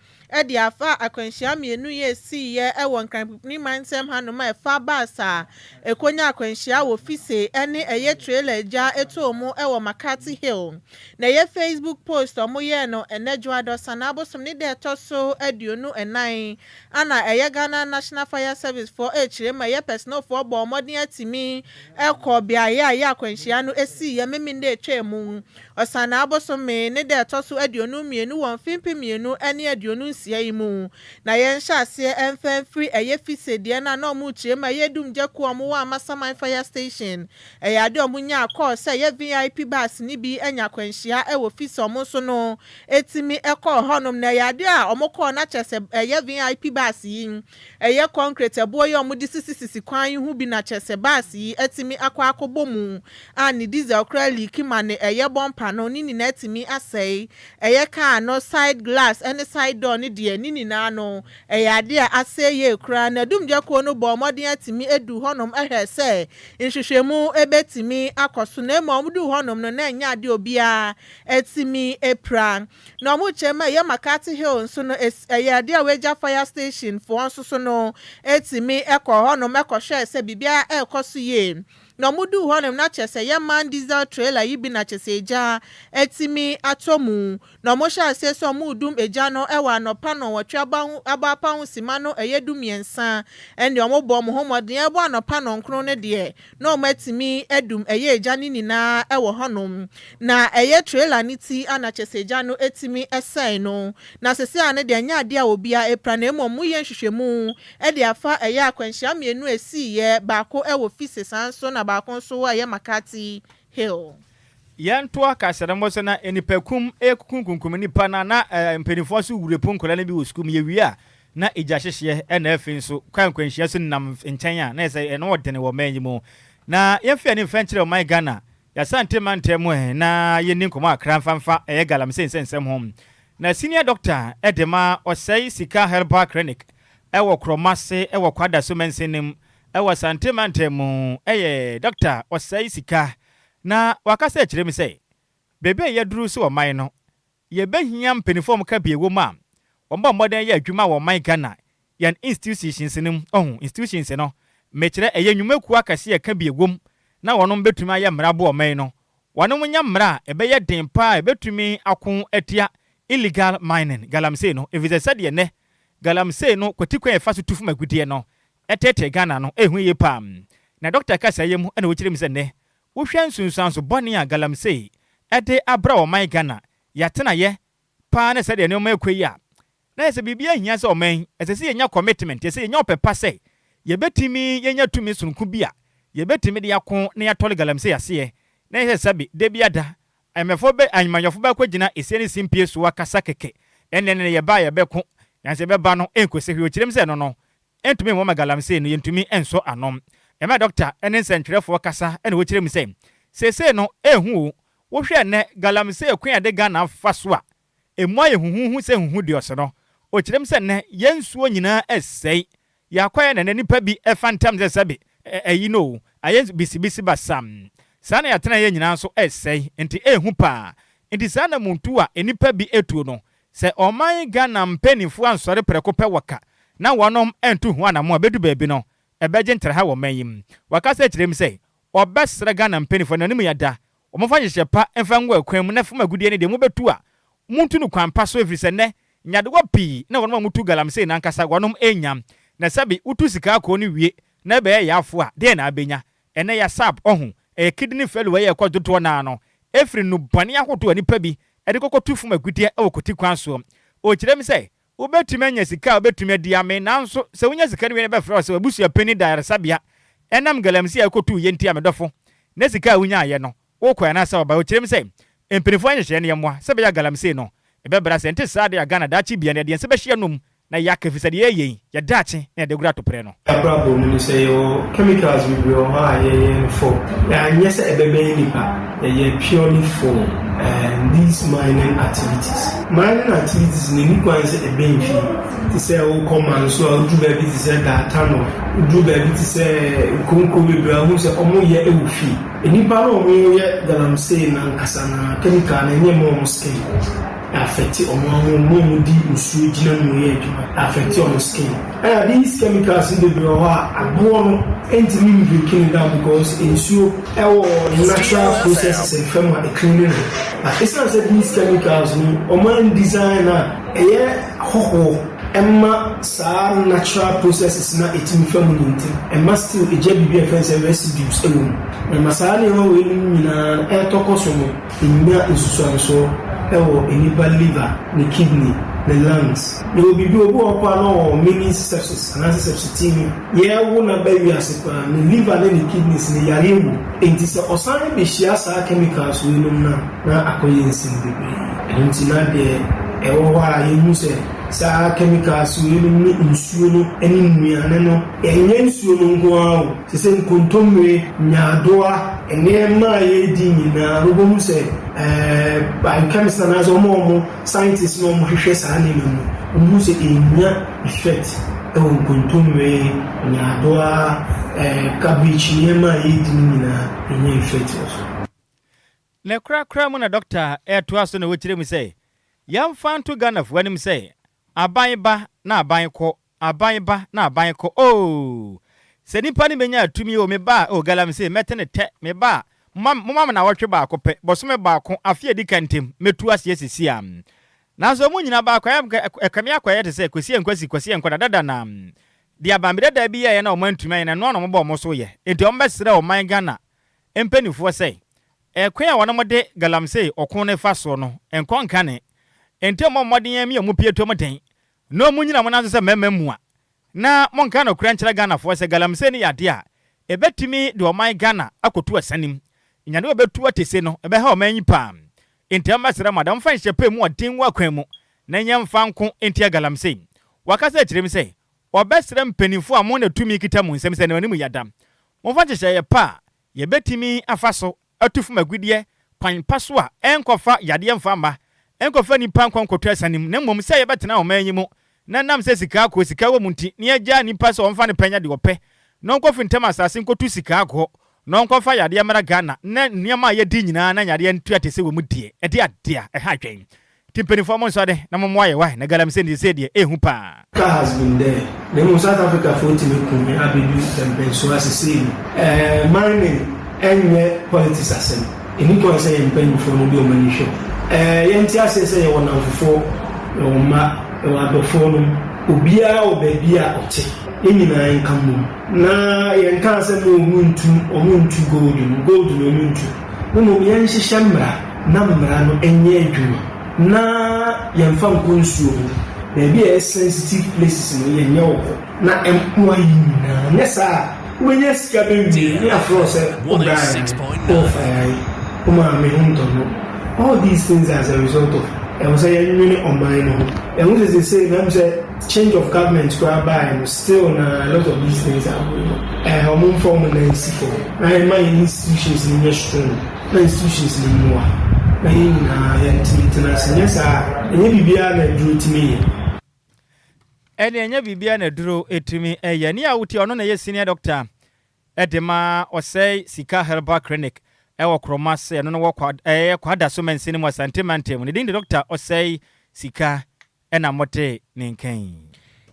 de afa akwanhyia mmienu yi a ɛsiiɛ wɔ Nkranpipini mantam hanom a ɛfa bus a ɛkɔnya akwanhyia wɔ Fise ne ɛyɛ trailer gya tɔɔ mu wɔ McCarthy Hill. Na ɛyɛ Facebook post a wɔyɛɛ no ɛnnɛ Dwoadɔ Sanaa bosom ne da ɛtɔ so 24 ana ɛyɛ Ghana National Fire Service foɔ rekyerɛ mu a ɛyɛ personnel foɔ bɔɔ mmɔden atumi kɔɔ beaeɛ a ɛyɛ akwanhyia no siiɛ Memenda ɛtwaa mu Ɔsanaa bosome ne da ɛtɔ so 22 wɔ mfe 2026 yi mu na yɛnhyɛ aseɛ mfa mfiri ɛyɛ Fise deɛ no a na ɔmo rekyerɛ mu a ɛyɛ Dumgya kuo a ɔmo wɔ Amasaman Fire Station. Ɛyɛ adeɛ a ɔmo nyaa call sɛ ɛyɛ VIP bus no bi anya akwanhyia wɔ Fise ɔmo nso no tumi kɔɔ hɔnom na ɛyɛ adeɛ a ɔmo kɔɔ na kyerɛ sɛ ɛyɛ VIP bus yi ɛyɛ concrete ɛboɔ yi a ɔmo de sisisisi kwan yi ho bi na kyerɛ sɛ bus yi atumi akɔ akɔbɔ mu a ne diesel koraa leaki ma ne ɛyɛ bumper no ne nyinaa atumi asɛe. Ɛyɛ car no side glass ne side door no deɛ ne nyinaa no ɛyɛ adeɛ a asɛe yie koraa. Na dumgya kuo no bɔɔ mmɔden atumi aduru hɔnom hwɛɛ sɛ nhwehwɛmu bɛtumi akɔ so na mmom wɔduu hɔnom no na ɛnyɛ adeɛ a obiara atumi apira. Na wɔkyerɛ mu a ɛyɛ McCarthy Hill nso no ɛyɛ adeɛ a wɔagya fire station foɔ nso so no tumi kɔɔ hɔnom kɔhwɛɛ sɛ biribiara ɛrekɔ so yie. Na wɔduu hɔnom na kyerɛ sɛ yɛ man diesel trailer yi bi na kyerɛ sɛ egya atumi atɔ mu. Na wɔhyɛɛ aseɛ sɛ wɔredum egya no wɔ anɔpa nnɔnwɔtwe abɔ apa ho sima no ɛyɛ 13. Ɛnneɛ wɔbɔɔ wɔn ho mmɔden ɛrebɔ anɔpa nnɔnkron no deɛ na wɔatumi adum ɛyɛ egya no nyinaa wɔ hɔnom. Na ɛyɛ trailer no ti a na kyerɛ sɛ egya no atumi sɛe no. Na seesei ano deɛ ɛnyɛ adeɛ a obiara apira na mmom wɔyɛ nhwehwɛmu de afa ɛyɛ akwanhyia mmienu a ɛsiiɛ, baako wɔ Fise saa nso na baako nso wɔ ɛyɛ McCarthy Hill. Yɛntoa kasanom so na nnipakum rekunkunkum nnipa na na mpanimfoɔ nso wurepo nkwadaa no bi wɔ sukuu mu. Yɛwie a, na egya hyehyeɛ ɛna afei nso kwan nkwanhyia nso nam nkyɛn a na ɛsɛ ɛno ɔdene wɔ ɔman yi mu. Na yɛmfa yɛn ani mfa nkyerɛ ɔman Ghana, yɛasante mantam mu ɛ na yɛnni nkɔmmɔ akra mfa mfa ɛyɛ galamsey nsɛnsɛm ho. Na senior doctor de ma Ɔsɛe Sika Herbal Clinic wɔ Krɔmase wɔ Kwadaso mansin no mu wɔ Asante mantam mu yɛ Dɔkta Ɔsɛe Sika na wakasa akyerɛ mu sɛ baabi a yɛaduru sɛ ɔman no yɛbɛhia mpaninfoɔ a wɔka bi wɔ mu a wɔbɔ mmɔden yɛ adwuma wɔ ɔman Ghana yɛn institutions no mu ɔho institutions no mekyerɛ ɛyɛ nnwumakuo akɛseɛ a ɛka bi wɔ mu na wɔnom bɛtumi ayɛ mmara aboa ɔman no Wɔnom nya mmara a ɛbɛyɛ den paa a ɛbɛtumi ako atia illegal mining, galamsey no, efisɛ sɛdeɛ nnɛ galamsey no kwati kwan a ɛfa so tu fam agudeɛ no ɛteetee Ghana no, ɛhu yie paa. Na Dɔkta kasaeɛ mu na ɔkyerɛ mu sɛ nnɛ wohwɛ nsunsuanso bɔne a galamsey de abrɛ ɔman Ghana, yɛatenayɛ paa ne sɛdeɛ nneɛma rekɔ yi a, na ayɛ sɛ biribiara hia sɛ ɔman yi, ɛsɛ sɛ yɛnya commitment, ɛsɛ sɛ yɛnya ɔpɛ pa sɛ yɛbɛtumi yɛnya tumi sononko bi a yɛbɛtumi de ako na yɛatɔre galamsey aseɛ, na ɛnyɛ sɛ sɛbe da bi ada amanyɔfoɔ bɛ amanyɔfoɔ bɛkɔgyina esie ne simpie so akasa kɛkɛ, ɛnneɛ ne yɛba a yɛbɛko, nanso yɛbɛba no ɛnkɔsi hwee. Ɔkyerɛm sɛ ɛno no ɛntumi mmɔ ma galamsey no yɛntumi nsɔ ano. Ɛma dɔkta ne nsɛntwerɛfoɔ kasa na wɔkyerɛ mu sɛ seesei no ɛhu o, wohwɛ nnɛ galamsey kwan a yɛde Ghana afa so a, Emu ayɛ huhuuhu sɛ huhuduɔso no. Ɔkyerɛm sɛ nnɛ yɛn nsuo nyinaa ɛsɛe. Yɛn akwaeɛ na nnɛ nnipa bi fa ntam sɛ sɛbe ayi no o, ayɛ bisibisi basam. Saa na yɛatenaeɛ nyinaa nso ɛresɛe, nti ɛyɛ hu paa. Nti saa anamontuo a nnipa bi tuo no, sɛ ɔman Ghana mpaninfoɔ ansɔre prɛko pɛ wɔ ka na wɔnom antu ho anamon a, ɛbɛdu baabi no ɛbɛgye ntraha wɔ ɔman yi mu. Wakasa akyerɛ mu sɛ ɔbɛsrɛ Ghana mpaninfoɔ na anim yɛ da Wɔmfa nhyehyɛ pa mfa ngu akwan mu na fam agudeɛ no deɛ mobɛtu a, montu no kwan pa so ɛfiri sɛ nnɛ Nyadewa pii na wɔnom a wɔtu galamsey no ankasa wɔnom nnya. Na sɛbe wotu sika akɔɔ no wie na ɛbɛyɛ yaafo a, deɛn na abɛnya? Ɛnnɛ yasab, ɔho, ɛyɛ kidney failure ɛyɛ ɛkɔ dodoɔ no ara no, ɛfiri nnubɔne ahodoɔ a nnipa bi de kɔkɔtu fam agudeɛ wɔ kwati kwan soɔ. Ɔkyerɛ mu sɛ, Wobɛtumi anya sika a wobɛtumi adi amee, nanso sɛ wonya sika no wie na ɛbɛfrɛ wo sɛ w'abusuapanin da ayaresabea ɛnam galamsey a wokɔtuiɛ nti a, me dɔfo, na sika a wonyaeɛ no, wokɔe anaasɛ wobae? Ɔkyerɛ mu sɛ, Mpanimfoɔ nhyehyɛeɛ no yɛ mmoa sɛ ɛbɛyɛ a galamsey no, ɛbɛbrɛ ase. Ɛnte saa deɛ a, Ghana daakye biara no, yɛde yɛn nsa bɛhyɛ anom na yɛaka efisɛ deɛ yɛreyɛ yi, yɛ daakye na yɛde aguru atoprɛ no. Abrabɔ mu no, sɛ yɛwɔ chemicals bebree wɔ hɔ a yɛyɛ no for, anyɛ sɛ ɛbɛbɛn nipa, yɛyɛ purely for these mining activities. Mining activities no, ɛnni kwan sɛ ɛbɛn fie. Te sɛ wokɔ Manso a, woduru baabi te sɛ Daatano, woduru baabi te sɛ nkuronkuro bebree a, wohu sɛ wɔyɛ wɔ fie. Nnipa no a wɔyɛ galamsey no ankasa no, chemical no ɛnyɛ mma wɔn skin. Ɛ-affect wɔn ara wɔn a wɔde nsuo gyina mu yɛ adwuma, ɛ-affect wɔn skin. Ɛna these chemicals no bebree wɔ hɔ a aboɔ no ntumi mbreaki no down because nsuo ɛwɔ natural processes ɛfa mu a ɛcleani no. But ɛsiane sɛ these chemicals no wɔn andesign a ɛyɛ hɔhoɔ ɛma saa natural processes no a ɛtumi fa mu no nti no, ɛma still ɛgya biribi a yɛfrɛ no sɛ residues ɛwɔ mu. Na ɛma saa nneɛma weinom nyinaa no ɛretɔ kɔ so no, Enya nsusuansoɔ wɔ nnipa liver, ne kidney, ne lungs. Yɛwɔ biribi, obi wɔ hɔ koraa na ɔwɔ mini sepsis anaasɛ sepsitemia. Yɛwo no aba wiase koraa ne liver ne ne kidneys no yareɛ wɔ mu. Enti sɛ ɔsan bɛhyia saa chemicals weinom no a, na akɔyɛ nsɛm bebree. Ɛno nti na deɛ ɛwɔ hɔ a yɛhu sɛ saa chemicals weinom ne nsuo no ne nnuane no, ɛnyɛ nsuo no nko ara o, Te sɛ nkontommire, nyaadoa, nneɛma a yɛredi nyinaa no, wobɛhu sɛ ɛɛ biochemist anaasɛ wɔn a wɔn scientist na wɔhwehwɛ saa nneɛma mu no, wɔhu sɛ ɛnya effect wɔ nkontommire, nyaadoa, ɛɛ cabbage nneɛma a yɛredi no nyinaa ɛnya effect wɔ so. Ne korakora mu na dɔkta retoa so na ɔkyerɛ mu sɛ, Yɛmfa nto Ghanafoɔ anim sɛ aban ba na aban kɔ, aban ba na aban kɔ oo. Sɛ nipa no bɛnya tumi oo, me ba a oo galamsey mɛte no tɛ, me ba a momma momma me nawɔtwe baako pɛ, bɔsome baako, afe a ɛdi kan ntam mɛtu aseɛ seesei a. Nanso wɔn nyinaa baako ayɛ ɛkame akɔyɛ te sɛ Kwasi Ankwasi, Kwasi Ankwada dada na deɛ aban bi dada bi yɛeɛ na wɔn antumi anyɛ no ɛno ara na wɔbɔ wɔn so yɛ. Enti wɔbɛsrɛ ɔman Ghana mpaninfoɔ sɛ, ɛkwan a wɔnom de galamsey ɔko no fa soɔ no nkɔ nkane, enti mmɔ mmɔden mmea wɔn pie to den na wɔn nyina wɔn nan so sɛ mmarima mua, na monka nokorɛ nkyerɛ Ghanafoɔ sɛ galamsey no yɛ adeɛ a ɛbɛtumi de ɔman Ghana akɔtu asiane mu, nyadeɛ a wɔbɛtu atese no ɛbɛha ɔman yi paa, enti mɛsrɛ mo ada momfa nhyɛ pɛ mu ɔden wɔ akwan mu na nyɛ mfa nko ntia galamsey. Wakasa akyerɛ mu sɛ wɔbɛsrɛ mpaninfoɔ a mo na tumi kita mo nsam sɛ na anim yada, Momfa nhyehyɛeɛ pa a yɛbɛtumi afa so atu fam agudeɛ kwan pa so a ɛrenkɔfa yadeɛ mfa mma, ɛrenkɔfa nnipa nkɔ nkɔtɔ asiane mu, na mmom sɛ yɛbɛtena ɔman yi mu na ɛnam sɛ sika akɔ sika wɔ mu nti na yɛagyaa nnipa sɛ wɔmfa ne pɛ nyɛ deɛ ɔpɛ na ɔnkɔfintam asase nkɔtu sika akɔ na ɔnkɔfa yadeɛ mmra Ghana na nneɛma a yɛdi nyinaa na yadeɛ ntua te sɛ wɔ mu deɛ ɛde adeɛ a ɛha adwene. Nti mpaninfoɔ monsɔre na mommoa yɛ wai na galamsey no sesei deɛ ɛhu paa. Car has been there na mmom South Africa foɔ tumi ku me abɛdu mpɛnpɛnsoɔ a sesei no eh, mining ɛnyɛ politics asɛm, ɛni kwan sɛ yɛn mpanyinfoɔ no de wɔn ani hwɛ eh, yɛnte aseɛ sɛ yɛwɔ nnamfofoɔ, yɛwɔ mma, yɛwɔ adɔfoɔ nom, obiara wɔ baabi a ɔte, yɛn nyinaa yɛnka mmom na yɛnkaa sɛ mo wɔn ntu, wɔn ntu gold no, gold no wɔn ntu, na mmom yɛnhyehyɛ mmara. na mmara no nyɛ adwuma na yɛmfa nkɔ nsuo ho, baabi a ɛyɛ sensitive places no yɛnyɛ wɔ hɔ na ɛmmoa yɛn nyinaa, nyɛ saa a wobɛnya sika bɛwie ne yɛafrɛ wo sɛ wo bra yare, wo wɔfa yare, wo maame ho ntɔ no, all these things are as a result of ɛwɔ sɛ yɛnwene ɔman no ho, yɛhu sɛ seesei no ɛm sɛ change of government koraa baeɛ no still na a lot of these things are going on, ɛɛ wɔn mfa wɔn nan nsi fam na yɛma yɛn institutions no nyɛ strong. na institutions no mmoa na yɛn nyinaa yɛntumi ntena ase, nyɛ saa a, ɛnyɛ biribiara na aduro tumi yɛ. Ɛne ɛnyɛ biribiara na aduro tumi yɛ. Nea wotie ɔno na ɛyɛ senior doctor de ma Ɔsɛe Sika Herbal Clinic ɛwɔ Kromase, ɛno no wɔ kwa, ɛyɛ Kwadaso mansini mu Asante mantam. Ne din de Doctor Ɔsɛe Sika na mote ne nka yi.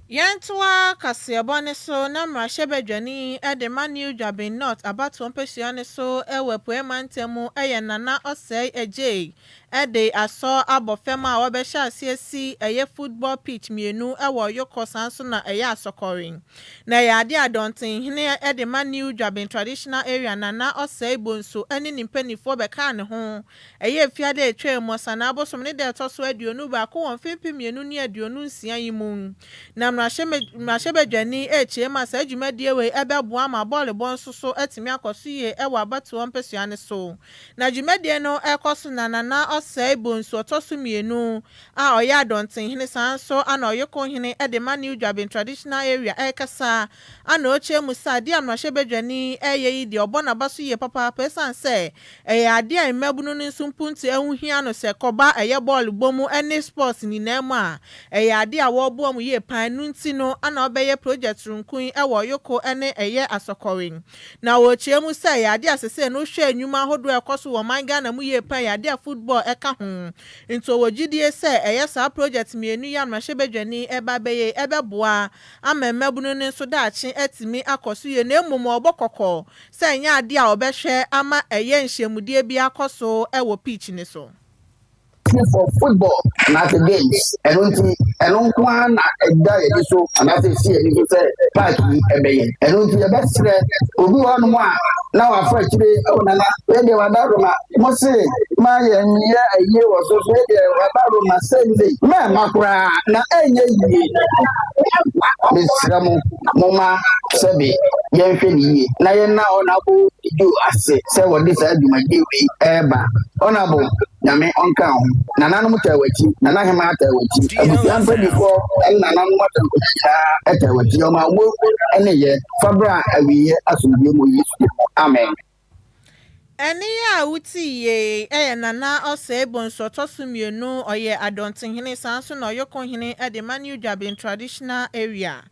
Yɛntoa kaseɛbɔ no so na mmarahyɛbadwani de ma New Juaben North abatoɔ mpasua no so wɔ Apueɛ Mantam mu yɛ Nana Osei Adjei. de asɔ abɔ fam a wɔbɛhyɛ aseɛ si ɛyɛ football pitch mmienu wɔ Oyoko, saa nso na ɛyɛ Asɔkɔre. Na ɛyɛ adeɛ a Dɔntenhene de ma New Dwabin Traditional Area, Nana Ɔsɛe Bonsu, ne ne mpanimfoɔ bɛkaa ne ho. Ɛyɛ Efiada a etwa mu, Ɔsanaa bosom ne da ɛtɔ so 21 wɔ mfe 2026 yi mu. Na mmarahyɛbadwani rekyerɛ mu a saa dwumadie wei ɛbɛboa ama bɔɔlobɔ nso so atumi akɔ so yie wɔ abatoɔ mpɛsua no so. Na dwumadie no ɛrekɔ so na Nana Ɔsɛe Bonsu ɔtɔ so mmienu a ɔyɛ Adɔntenhene, saa nso ana ɔyɛ hene de ma New Dwabin Traditional Area, ɛrekasa ana ɔkyerɛ mu sɛ adeɛ a mmarahyɛbadwani ɛreyɛ yi deɛ, ɔbɔ n'aba so yie papaapa, ɛsiane sɛ ɛyɛ adeɛ a mmabunu no nso mpuntu ɛho hia no sɛ kɔba ɛyɛ bɔɔlo bɔ mu ne sports nyinaa mu a ɛyɛ adeɛ a wɔreboa mu yie pan no nti no ana ɔbɛyɛ project sononko yi ɛwɔ Oyoko ne ɛyɛ Asɔkɔre. Na wɔrekyerɛ mu sɛ ɛyɛ adeɛ a sɛsɛ no hwɛ nnwuma ahodoɔ a ɛkɔ so wɔ ɔman Ghana mu yie pan, ɛyɛ adeɛ a football ɛka ho, nti ɔwɔ gyidie sɛ ɛyɛ saa project mmienu yi a mmarahyɛbadwani ɛba bɛyɛ ɛbɛboa ama mmabunu no nso daakye atumi akɔ so yie. Na mmom ɔbɔ kɔkɔɔ sɛ ɛnyɛ adeɛ a ɔbɛhwɛ ama ɛyɛ nhyiamudie bi akɔ so ɛwɔ pitch ne so. For football anaasɛ games, ɛno nti ɛno nko ara na ɛda yɛde so anaasɛ esi yɛde so sɛ park yi ɛbɛyɛ. Ɛno nti yɛbɛsrɛ obi wɔ hɔnom a na wafa akyire ɛwɔ nana wei deɛ wada roma mo se ma yɛn yɛ ayie wɔ so so, wei deɛ wada roma sɛnde mɛɛma koraa na ɛnyɛ yie. Mesrɛ mo, moma sɛbe yɛnhwɛ ne yie na yɛnna Honourable Joe ase sɛ wɔde saa dwumadie wei ɛreba. Honourable, Nyame ɔnka ho. Nananom taa w'akyi, nana hema taa w'akyi, abusua mpanimfoɔ ɛne nananom atamfo nyinaa ɛtaa w'akyi. Ɔma wo ɛne yɛ fa bra awieɛ asomdue mu Yesu mu, amen. Ɛne a wote yie ɛyɛ Nana Ɔsɛe Bonsu ɔtɔ so mmienu, ɔyɛ Adɔntenhene, saa nso na ɔyɛ hene de ma New Dwabin Traditional Area.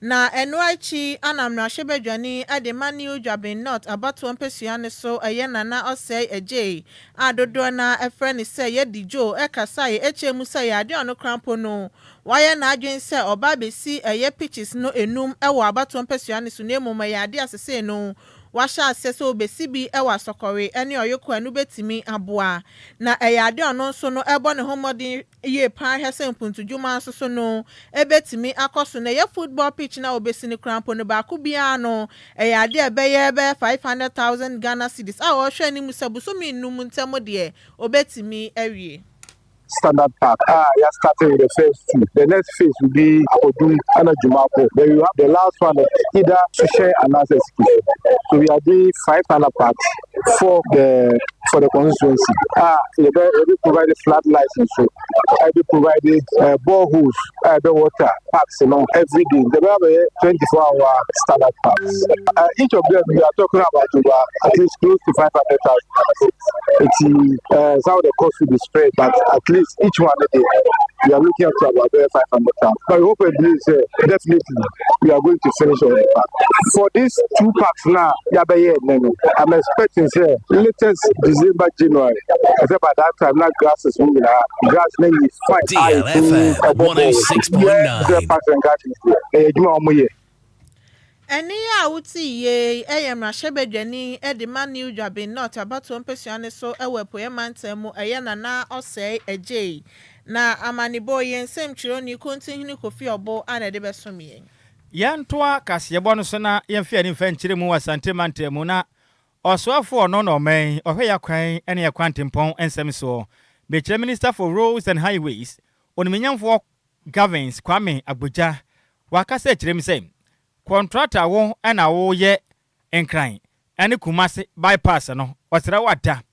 Na ɛno akyi ana mmarahyɛbadwani de ma New Dwabin North abatoɔ mpɛsua no so, ɛyɛ Nana Ɔsɛe Agyei a dodoɔ na ɛfrɛ no sɛ Yɛdi Joe, ɛkasa yɛ ɛkyɛ mu sɛ yɛ adeɛ ɔno krampo no wayɛ n'adwene sɛ ɔba abɛsi ɛyɛ pitches no enum ɛwɔ abatoɔ mpɛsua no so, na mmom ɛyɛ adeɛ asese no wahyɛ aseɛ sɛ obesi bi wɔ Asɔkɔre ne Ɔyoko. Ɛno bɛtumi aboa na ɛyɛ adeɛ ɔno nso no ɛbɔ ne ho mmɔden yie paa hwɛ sɛ mpuntudwuma nso so no ɛbɛtumi akɔ so. Na ɛyɛ football pitch na obesi ne krampo no baako biara no, ɛyɛ adeɛ a ɛbɛyɛ 500,000 Ghana cedis a ɔrehwɛ anim sɛ bosome 5 ntam deɛ, obɛtumi awie. Standard park. Ah, yeah, starting with the first two. The next phase will be Akodum and Jumako. Then you have the last one, either Sushe and Sikisu. So we are doing five standard parks for the constituency. Ah, we be provided floodlights and so. I be provided boreholes, the water parks, every day. They have a 24-hour standard parks. Each of them, we are talking about over at least close to 500,000. It's how the cost will be spread, but at least each one a day, we are looking at about 500,000. But we hope and believe definitely we are going to finish all the park. For these two parks now, I'm expecting sɛ latest December, January. Except by that time, now grass is moving. Grass may be fine. DLFM 106.9. Parks and Gardens. Eh, Ɛne a wote yie ɛyɛ mmarahyɛbadwani de ma New Dwabin North abatoɔ mpɛsua no so wɔ Apueɛ Mantam mu, ɛyɛ Nana Ɔsɛe Agyei. Na amanebɔ yɛn nsɛmtwerɛni Kontinhene Kofi Ɔbo a na ɛde bɛsom yɛn. Yɛntoa kaseɛbɔ no so na yɛmfa ani mfa nkyerɛ mu wɔ Asante mantam mu. Na ɔsoafoɔ ɔno na ɔman ɔhwɛ yɛ kwan ne yɛ kwantempɔn nsɛm soɔ, bɛkyerɛ Minister for Roads and Highways, Onimnyamfoɔ Governs Kwame Agbodza, wakasa akyerɛ mu sɛ contractor wo ɛna woyɛ Nkran ɛne Kumase bypass no, ɔsrɛ wada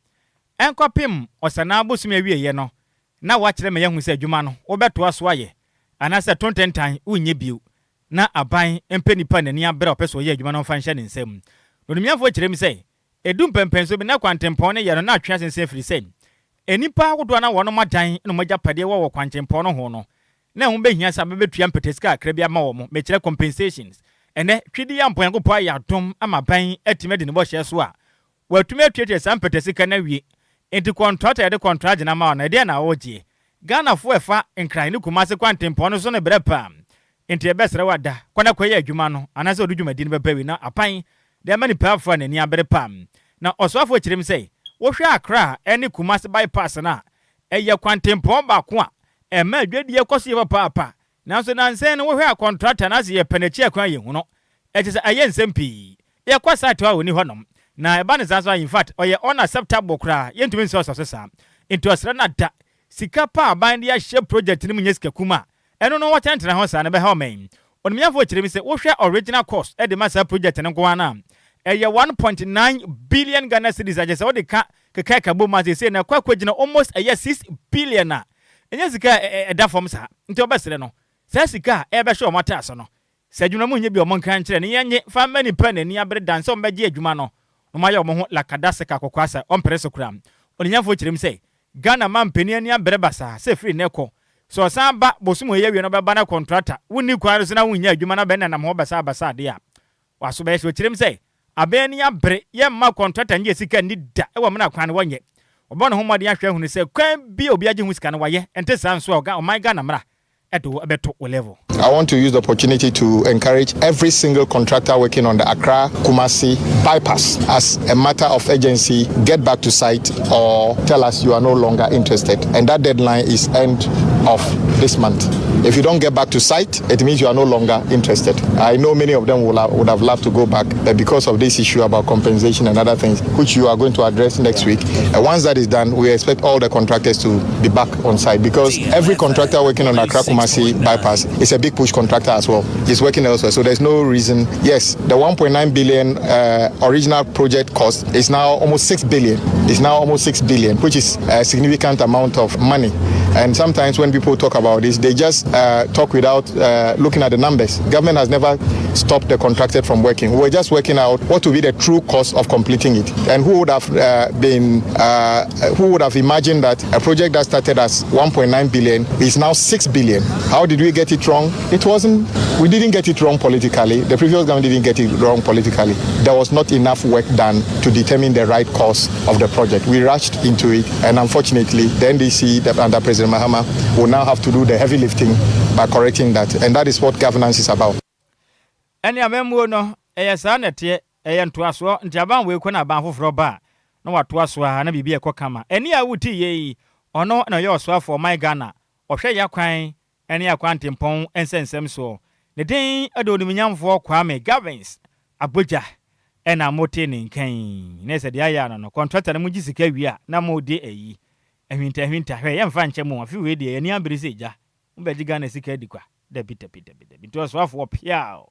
ɛnkɔpem Ɔsanaa bosom awieeɛ no na wakyerɛ ma yɛahu sɛ adwuma no wobɛtoa so ayɛ anaasɛ to ntentan wonyɛ bio, na aban mpɛ nipa n'ani abere a ɔpɛ sɛ ɔyɛ adwuma no mfa nhyɛ ne nsam. Na onimnyamfoɔ kyerɛ mu sɛ ɛdu mpɛmpɛnso bi na kwantempɔn no yɛ no na atwe asensɛn, firi sɛ nnipa ahodoɔ na wɔnom adan na wɔn agyapadeɛ wɔ wɔ kwantempɔn no ho no, na ɛho bɛhia sɛ abɛbɛtua mpɛtɛsika kakra bi ama wɔn, mekyerɛ compensations. Ɛnɛ twidi yɛ Nyankopɔn ayɛ adom ama ban atumi adi ne bɔhyɛ so a wɔatumi atuatua saa mpɛtɛsika no awie, nti contractor yɛde contract gyina ma no, ɛdeɛ na wɔgyeɛ Ghanafoɔ ɛfa Nkran ne Kumase kwantempɔn no so no berɛ paa, nti ɛbɛsrɛ wada kɔna kɔyɛ adwuma no anaasɛ ɔde dwumadi no bɛba wi na apan de ama nipa afoɔ a n'ani abere paa. Na ɔsoafoɔ kyerɛ mu sɛ wohwɛ Akra ɛne Kumase bypass no a Ɛyɛ kwantempɔn baako a ɛma adwadie kɔ so yie papaapa. Nanso nnansa yi no wohwɛ a kɔntrata no ase yɛ pɛ n'akyi akwan a yɛnhu no. Ɛkyerɛ sɛ ɛyɛ nsɛm pii. Yɛkɔ site hɔ a ɔnni hɔnom. Na ɛba no saa nso a infact ɔyɛ unacceptable koraa. Yɛntumi nsɛ ɔsɔ so saa. Nti ɔsrɛ no ada. Sika pa a aban de ahyɛ project no mu nyɛ sika kum a ɛno no wɔtɛntena ho saa no ɛbɛha ɔman yi. Onimnyafo kyerɛ mu sɛ wohwɛ original cost de ma saa project no nko ara no a, ɛyɛ 1.9 billion Ghana cedis a kyerɛ sɛ wode ka keka ɛka bom a seesei no ɛkɔ akɔgyina almost ɛyɛ 6 billion a ɛnyɛ sika a ɛda fam saa. Nti wɔbɛsrɛ no saa sika a ɛrebɛhyɛ wɔn ataase no sɛ adwuma mu nyɛ bi a wɔnka nkyerɛ no yɛnnye fa mma nipa n'ani abere dan sɛ wɔbɛgye adwuma no na wɔayɛ wɔn ho lakadaseka kɔkɔasa ɔmpere so koraa. Onimnyafo kyerɛ mu sɛ Ghana manpanin ani abere basaa sɛ firi nnɛ kɔ, sɛ ɔsan ba bosom wei awie na ɔbɛba na kɔntrata, wonni kwan so na wonnya adwuma na bɛnenam hɔ basabasa deɛ a, w'aso bɛyɛ hye. Ɔkyerɛm sɛ, aban ani abere, yɛmma kɔntrata nnye sika nni da wɔ mena kwan no wɔnyɛ. Wɔbɔ ne ho mmɔden ahwɛ ahunu sɛ kwan bi a obi agye ho sika no wayɛ, ɛnte saa nso a ɔman Ghana mmara de wo bɛto wo level. I want to use the opportunity to encourage every single contractor working on the Accra Kumasi bypass as a matter of urgency, get back to site or tell us you are no longer interested. And that deadline is end of this month. If you don't get back to site, it means you are no longer interested. I know many of them would have loved to go back, but because of this issue about compensation and other things, which you are going to address next week, and once that is done, we expect all the contractors to be back on site, because every contractor working on Accra Kumasi bypass is a big push contractor as well. He's working elsewhere, so there's no reason. Yes, the 1.9 billion original project cost is now almost 6 billion. It's now almost 6 billion, which is a significant amount of money. And sometimes when people talk about this, they just talk without looking at the numbers. Government has never stopped the contractor from working. We're just working out what will be the true cost of completing it. And who would have imagined that a project that started as 1.9 billion is now 6 billion? How did we get it wrong? It wasn't, we didn't get it wrong politically. The previous government didn't get it wrong politically. There was not enough work done to determine the right cost of the project. We rushed into it, and unfortunately, the NDC under President Mahama will now have to do the heavy lifting by correcting that. And that is what governance is about. Ɛne amammuo no, ɛyɛ saa na ɛteɛ, ɛyɛ ntoasoɔ. Nti aban wei kɔ na aban foforɔ ba a, na watoa so a na biribi ɛkɔ kama. Ɛne a wotie yɛ yi, ɔno na ɔyɛ ɔsoafoɔ ɔman Ghana, ɔhwɛ yɛ akwan ne akwantempɔn nsɛnsɛm soɔ. Ne din de Onimnyamfoɔ Kwame Gavins Agbodza ɛna mote ne nkan. Ne sɛ deɛ ayɛ ano no, kɔntrata no mogye sika wie a na mode ayi ahwinta ahwinta. Hwɛ, yɛmfa nkyɛ mo. Afe wei deɛ, yɛni abere sɛ gya mobɛgye Ghana sika adi kwa. Dabi, dabi, dabi, dabi. Nti ɔsoafoɔ piaw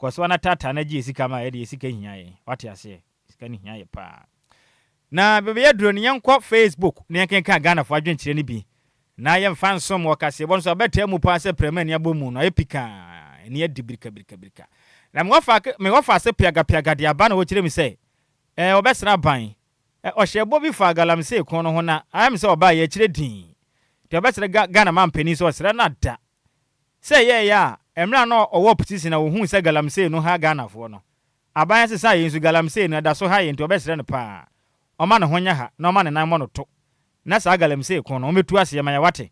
kɔsoa na taataa na gye sika ma yɛde sika hia yɛn. Wate aseɛ? Sika no hia yɛ paa. Na baabi yɛduro no, yɛnkɔ Facebook na yɛnkenka Ghanafoɔ adwenkyerɛ no bi na yɛmfa nsom wɔ kaseɛbɔ no so. Abɛtaa mu paa sɛ prɛma ani abɔ mu no ayɛ pikaa, ani adi birika birika birika. Na mewɔfa ase piagapiaga de aba na wɔkyerɛ mi sɛ wɔbɛsra aban. Ɔhyɛ bɔ bi fa galamsey ko no ho na ayɛ me sɛ ɔbaa yɛkyerɛ din nti ɔbɛsrɛ Ghana ma mpanin sɛ ɔsrɛ no ada sɛ ɛyɛɛyɛ a mmerɛ a na ɔwɔ opposition na wɔhuu sɛ galamsey no ha Ghanafoɔ no, aban asesa yɛn nso galamsey no ɛda so ha yɛn, nti ɔbɛsrɛ no paa ɔma ne ho nyɛ ha na ɔma ne nan mmɔ no to na saa galamsey ko no ɔmɛtu aseɛ ma yɛwate.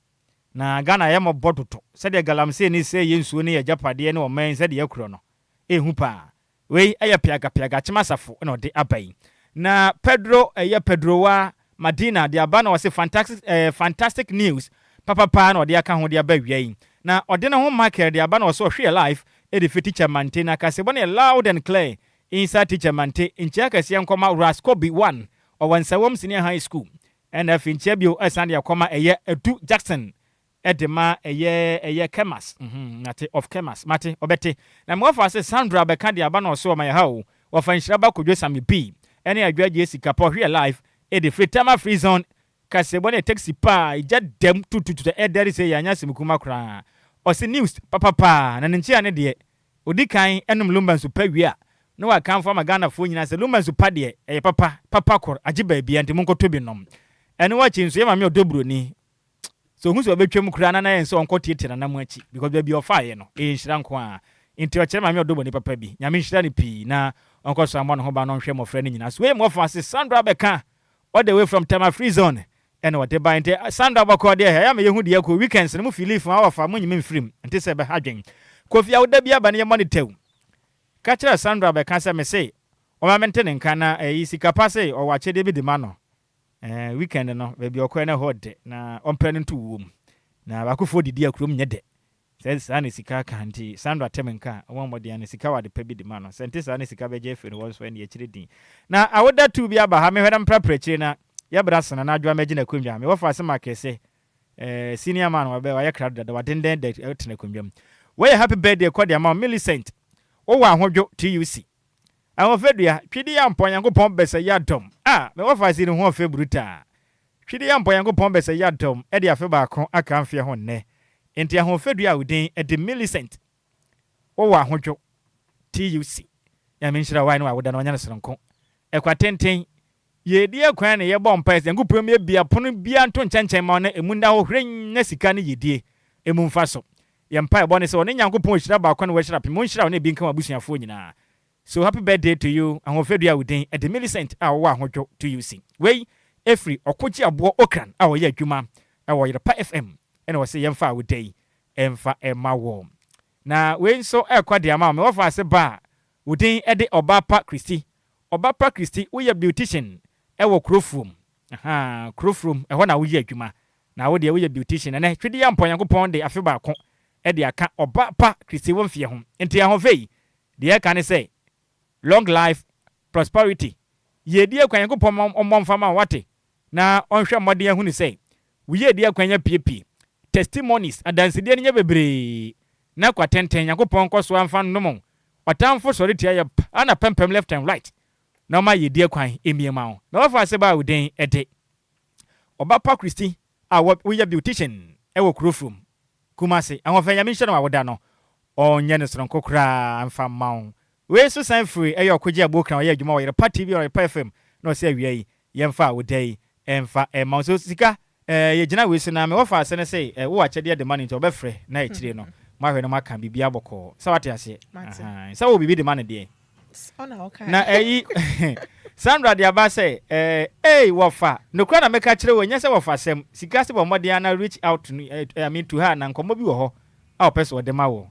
Na Ghana yɛ mmɔbɔ dodo sɛdeɛ galamsey ne sɛ yɛ nsuo ne yɛ agyapadeɛ ne ɔman sɛdeɛ yɛkorɔ no ɛhu paa. Wei ɛyɛ piagapiaga kyema asafo na ɔde aba yi. Na Pedro, ɛyɛ Pedrowa Madina de aba na ɔse fantastic news papapaa na ɔde aka ho de aba wia yi. Na ɔde ne ho Michael de aba na ɔsɛ ɔhwe yɛ live ɛde fi Teacher Mante na kasebɔ no yɛ loud and clear inside Teacher Mante. Nkyia kɛseɛ nkɔma Rascobi 1 ɔwɔ Nsawam Senior High School. Ɛna afei nkyia bio ɛsan de akɔma ɛyɛ Edu Jackson ɛde ma ɛyɛ Kemas mate of Kemas mate ɔbɛte. Na mewɔfa ase Sandra bɛka de aba na ɔso ɔma yɛ ha o. Wɔfa nhyira ba Kodwo Sami B ɛne Adwa sika pɔ hwɛ live ɛde firi Tema Free Zone. Kasebɔ ne taxi paa egya dɛm tututu ɛdɛre sɛ yɛanya asɛm kuma koraa. Ɔsi news papapaa na ne nkyia ne deɛ odi kan ɛnum Lumba nso pa wie a na wakamfo ama Ghanafoɔ nyinaa sɛ Lumba nso pa deɛ ɛyɛ papa papa kor agye baabia nti monkɔtɔ bi nom. Ɛno wakyi nso yɛ maame ɔdɔ buroni so ohun sɛ ɔbɛtwam koraa na yɛn sɛ ɔnkɔ tietie nanam akyi because baabi ɔfaeɛ no ɛyɛ nhyira nko a. Nti ɔkyerɛ maame ɔdɔ buroni papa bi. Nyame nhyira no pii na ɔnkɔ so ammɔ ne ho ba na ɔnhwɛ mmɔfra no nyinaa so. Wei mmɔfa ase Sandra bɛka all the way from Tema Free Zone ɛna ɔde ba. Nti Sandra bɔkɔ deɛ ɛyɛ ama yɛhu deɛ kɔ weekends no mu fili fún awɔfa mo nyime mfirim nti sɛ ɛbɛha dwen. Kofi awoda bi aba no yɛ monitor ka kyerɛ Sandra bɛka sɛ me se ɔma mente ne nka na ɛyi sika pa se ɔwɔ akyɛdeɛ bi de ma no. Weekend no baabi ɔkɔɛ no hɔ dɛ na ɔmpɛ no nto wuo mu na baakofoɔ didi a kurom nyɛ dɛ. Sɛ saa na sika ka nti Sandra tɛm nka a ɔmɔ mmɔden no sika wɔ ade pa bi de ma no. Sɛ nte saa ne sika bɛgye afiri no, wɔn nso ɛne akyire din na awoda tu bi aba ha. Mehwɛ na mprapra akyire na yɛbra sena na adwoa mɛgye n'akonnwa. Mewɔ fa asɛm akɛse senior man wabɛ wayɛ krado dada wadenden da tena akonnwa mu. Wɔyɛ happy birthday kɔ de ama Millicent, wowɔ Ahodwo TUC Ahofadua Twidi yɛ ampɔ Nyankopɔn bɛsɛ yɛ adɔm a mewɔ fa ase ne ho ɔfɛ brutaa. Twidi yɛ ampɔ Nyankopɔn bɛsɛ yɛ adɔm ɛde afe baako aka mfeɛ ho nnɛ. Nti Ahofadua a wo din ɛde Millicent, wowɔ Ahodwo TUC, Nyame nhyira wo ne wawoda na ɔnyɛ no soronko. Ɛkwa tenten yɛdi akwan ne yɛbɔ mpae sɛ Nyankopɔn mu abia pono bia nto nkyɛnkyɛn ma na emu nda hɔ hwere na sika ne yɛdie emu mfa so. Yɛ mpae bɔ ne sɛ ɔne Nyankopɔn hyira baako ne wɔahyira pem ɔnhyira wo ne ebi nka w'abusuafoɔ nyinaa. So happy birthday to you, Ahoɔfɛdua a wo din ɛde Millicent a wɔwɔ Ahodwo TUC. Wei ɛfiri Ɔkogye Aboɔ Okran a ɔyɛ adwuma ɛwɔ Yerepa FM, ɛna wɔsɛ yɛmfa a wo da yi ɛmfa ɛma wɔ. Na wei nso ɛkɔ de ama wo mewɔ fa ase ba a wo din ɛde Ɔba Pa Kristi. Ɔba Pa Kristi, woyɛ beautician ɛwɔ Kurofuom. Aha, Kurofuom ɛhɔ na woyɛ adwuma na wo deɛ woyɛ beautician. Ɛnɛ Twedi yɛ mpɔ Nyankopɔn de afe baako ɛde aka Ɔba Pa Kristi wɔ mfeɛ ho. Nti ahoɔfɛ yi deɛ ɛka ne sɛ long life, prosperity, yɛdi akwan. Nyankopɔn ɔmmɔ mfa ma wate na ɔnhwɛ mmɔden ahunu sɛ woyɛ di akwan nya piepie testimonies, adansedeɛ no nyɛ bebree na kwa tenten. Nyankopɔn nkɔ so amfa nnom ɔtamfo sɔre tia yɛ ana pɛmpɛm left and right na ɔma yɛdi akwan emie ma wo. Na wɔfa ase ba a wo den ɛde Ɔba Pa Kristi a woyɛ beautician ɛwɔ Kurofurom Kumase. Ahoɔfɛ, Nyame nhyɛ no awoda no ɔnyɛ no soronko koraa mfa mma wo. Wei so san firi ɛyɛ Ɔkogye Abokran, ɔyɛ adwuma wɔ Yerepa TV, Ɔyerepa FM, na ɔsɛ awia yi yɛmfa a woda yi ɛmfa ɛma wo. So sika yɛgyina wei so na mewɔ fa ase no sɛ wowɔ akyɛdeɛ de ma no, nti ɔbɛfrɛ na akyire no moahwɛ no moaka biribi abɔkɔɔ sɛ wate aseɛ sɛ wowɔ biribi de ma no deɛ. Na ɛyi Sandra de aba sɛ ei, wɔfa nokora na meka kyerɛ wɔ nyɛ sɛ wɔfa asɛm sika sɛ bɔ mmɔden ana reach out to, I mean to her, na nkɔmmɔ bi wɔ hɔ a ɔpɛ sɛ ɔde ma wɔ.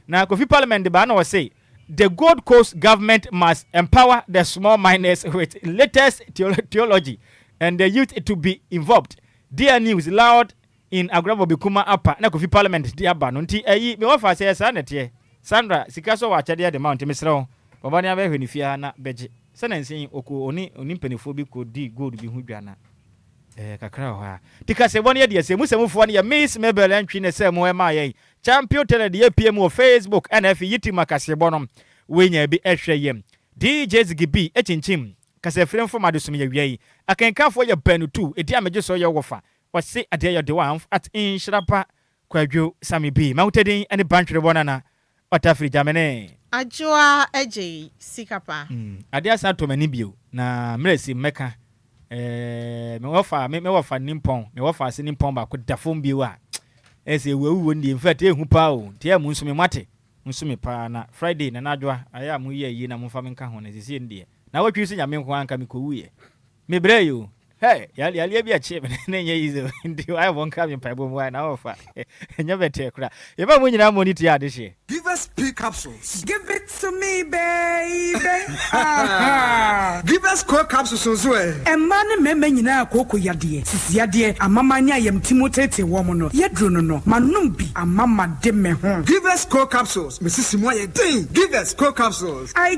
Na Kofi Parliament de ba na ɔse the Gold Coast government must empower the small miners with latest theology and the youth to be involved. Dear news loud in Agorabɔ Bekuma apa na Kofi Parliament de aba no. Nti ɛyi mewɔ fa sɛ saa nɛteɛ Sandra sika so wɔ akyɛdeɛ de ma wo. Nti mesrɛ wo, bɔbɔ ne abɛhwɛ ne fie ha na bɛgye sɛ nansi ɔkɔ ɔne mpanimfoɔ bi kɔdi gold bi ho dwa na kakra wɔ hɔ a nti kasɛbɔ no yɛ deɛ sɛ mu sɛ mufoɔ no yɛ Miss Mabel Antwi ne sɛ mu ɛma yɛn Champion Tele de yɛpie mu wɔ Facebook ɛna afi YouTube ma kaseɛbɔ no wonya bi ɛhwɛ yɛm. DJ Ziggy B ɛkyinkyim kasafiri mfom adesom yɛ wia yi akenkanfoɔ yɛ baanu tu ɛdi a megye so yɛ wɔfa ɔse adeɛ yɛ de wa at nhyira pa Kwadwo Sami B mahotadin ne bantwere bɔ nana ɔtafiri gyamene. Adwoa Agye Sika Pa. Adeɛ asan atɔ m'ani bio na mmerɛ si mmɛka mewɔ fa mewɔ fa nimpɔn mewɔ fa ase nimpɔn baako da fam bio a ɛsɛ ewu awuo no deɛ. In fact, ehu paa o. Nti ɛyɛ mo nso me mo ate nso me paa na Friday na n'adwoa ayɛ a mo yɛ ayie na mo nfa me nka ho na sisi no deɛ na wɔtwi so Nyame nko anka me kɔwu yɛ me brɛ yi o. Hey, yaleɛ bi akyi me ne nyɛ easy o. Nti wayɛ bɔ nka me mpaebɔ mu ayɛ na wɔfa ɛnyɛ bɛtɛ kora yɛbɛ mo nyinaa mo ne tie adehyeɛ. Give us P capsules. Give it to me, baby. Aha. Give us Co capsules nso ɛ. Mmaa ne mmarima nyinaa kooko yadeɛ, sisi yadeɛ, amama ne ayamtimu tete wɔn no, yɛduro no, manom bi ama ma de me ho. Give us Co capsules. Mesisi mu ayɛ den. Give us Co capsules. I.